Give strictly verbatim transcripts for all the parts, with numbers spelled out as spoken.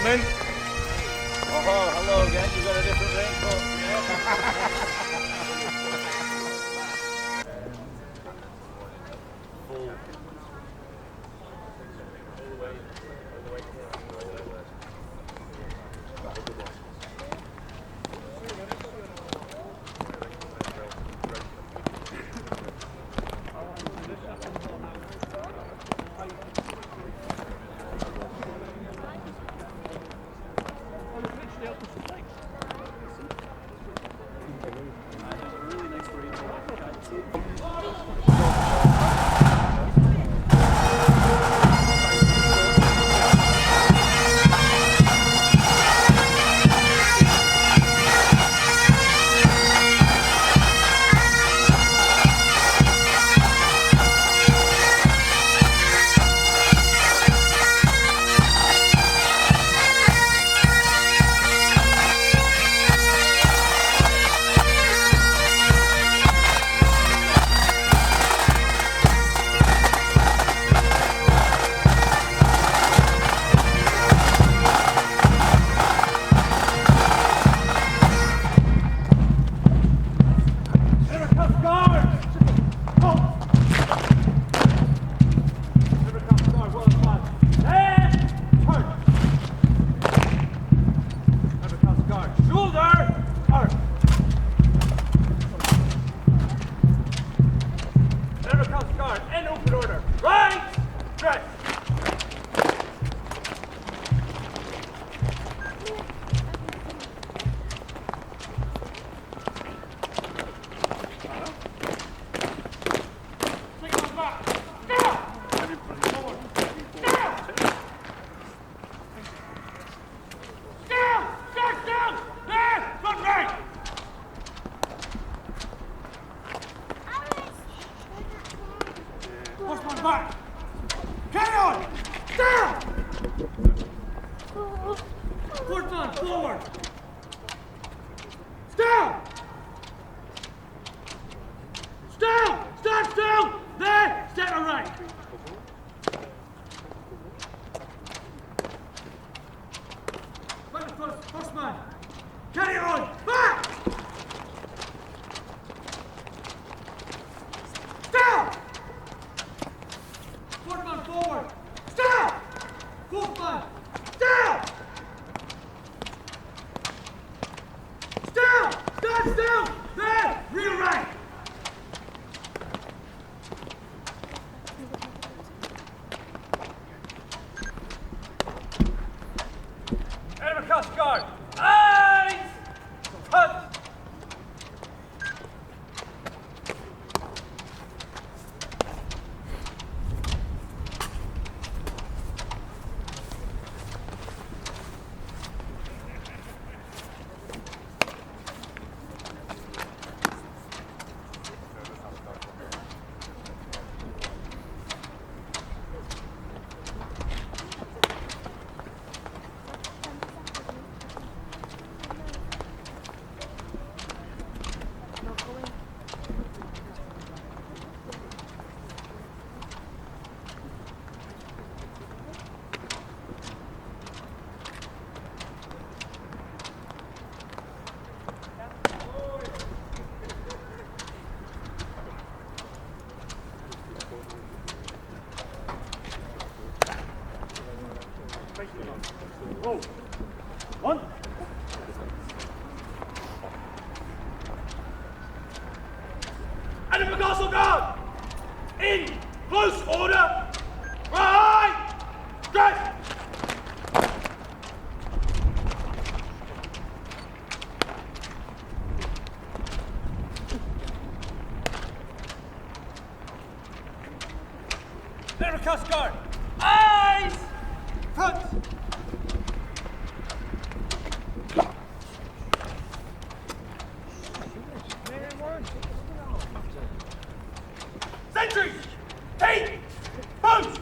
Oh, hello again. You got a different raincoat. Yeah. Shoulder, arch. Everyone comes guard, in open order. Right, dress. Take one back. Down. Forward. Down. Down! Down! Down! There! Front right! First one back! Carry on! Down! Fourth one forward! Down! Down! Stand still! There! Step right! Back to first, first man. Carry on. Back! Stop! Fourth man forward. Stop! Fourth man. Stop! Stop! Stand still! There! Rear right! Out of a cross guard. Eyes! Front! Roll. One. And the Castle Guard! In close order! Right! Dress! There, Cascar! Eyes! Front! Sentries! Take! Post!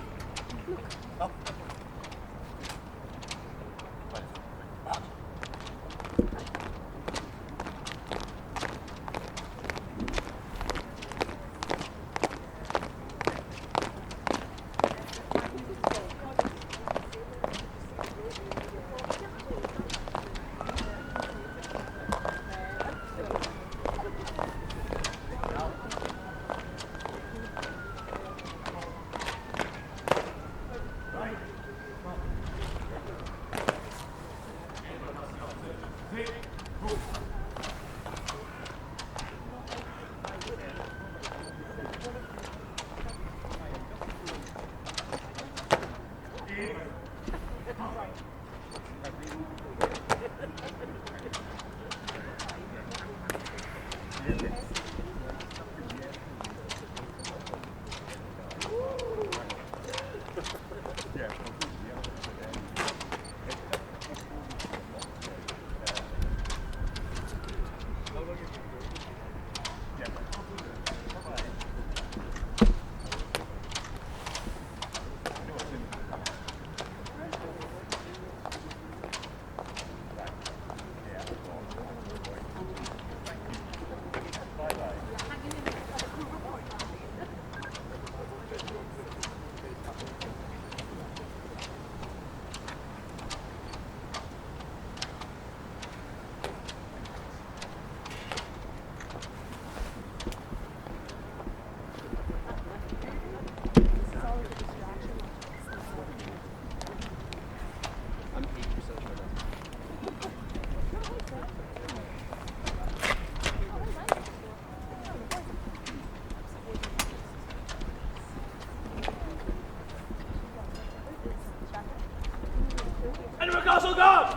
Edinburgh Castle Guard!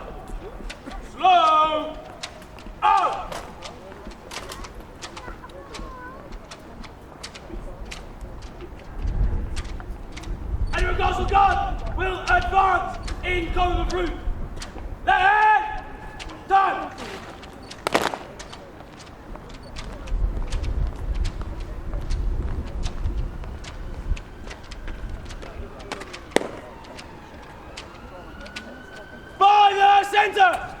Slow! Out! Edinburgh Castle Guard will advance in column of route. Let in! Time! By the centre!